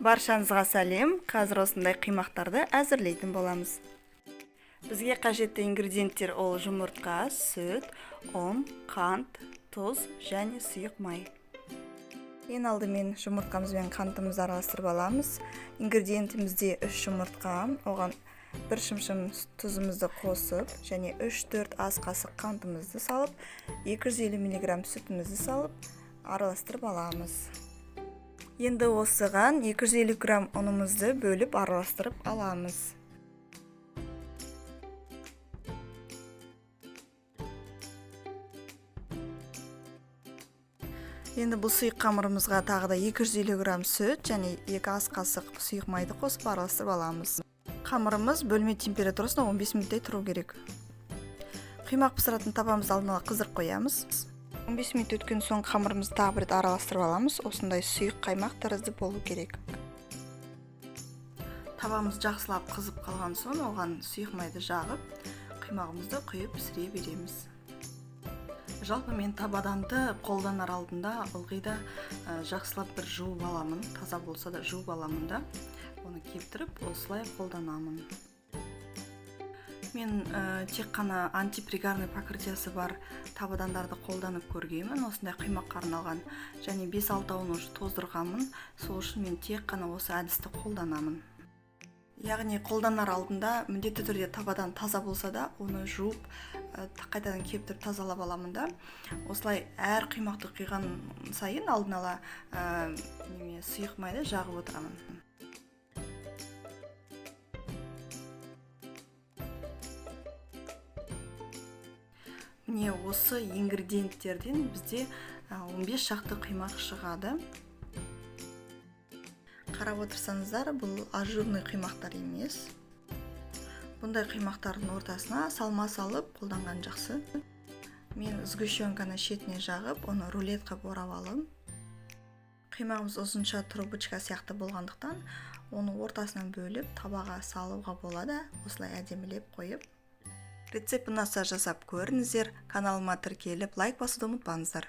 Баршаңызға сәлем. Қазір осындай қимақтарды әзірлейтін боламыз. Бізге қажетті ингредиенттер ол жұмыртқа, сүт, ұн, қант, тұз және сұйық май. Ең алдымен жұмыртқамыз бен қантымызды араластырып аламыз. Ингредиентімізде 3 жұмыртқа, оған 1 шымшым тұзымызды қосып, және 3-4 ас қасық қантымызды салып, 250 мг сүтімізді салып, араластырып аламыз. Енді осыған 250 грамм ұнымызды бөліп араластырып аламыз. Енді бұл сұйық қамырымызға тағы да 250 грамм сүт және 2 ас қасық сұйық майды қосып араластырып аламыз. Қамырымыз бөлме температурасында 15 минуттай тұру керек. Құймақ пісіретін табамызды алдын ала қыздырып қоямыз. 15 минут өткен соң қамырымызды тағы бір рет араластырып аламыз. Осындай сұйық қаймақ тәрізді болу керек. Табамыз жақсылап қызып қалған соң оған сұйық майды жағып, құймағымызды құйып пісіре береміз. Жалпы мен табаданды қолданар алдында ылғи да жақсылап бір жуып аламын, таза болса да жуып аламын да, оны кептіріп осылай қолданамын. Мен тек қана антипригарный покрытиясы бар табадандарды қолданып көргенмін, осындай құймаққа арналған, және 5-6-ауын уже тоздырғанмын, сол үшін мен тек қана осы әдісті қолданамын. Яғни қолданар алдында міндетті түрде табадан таза болса да, оны жуып, қайтадан кептіріп тазалап аламын да. Осылай әр құймақты құйған сайын алдын ала сұйық майды жағып отырамын. Міне осы ингредиенттерден бізде 15 шақты құймақ шығады. Қарап отырсаңыздар, бұл ажурный құймақтар емес. Бұндай құймақтардың ортасына салма салып қолданған жақсы. Мен сгущенканы шетіне жағып, оны рулет қып орап алым. Құймағымыз ұзынша трубочка сияқты болғандықтан, оны ортасынан бөліп табаға салуға болады, осылай әдемілеп қойып. Рецепт ұнаса жасап көріңіздер, каналыма тіркеліп, лайк басуды ұмытпаңыздар.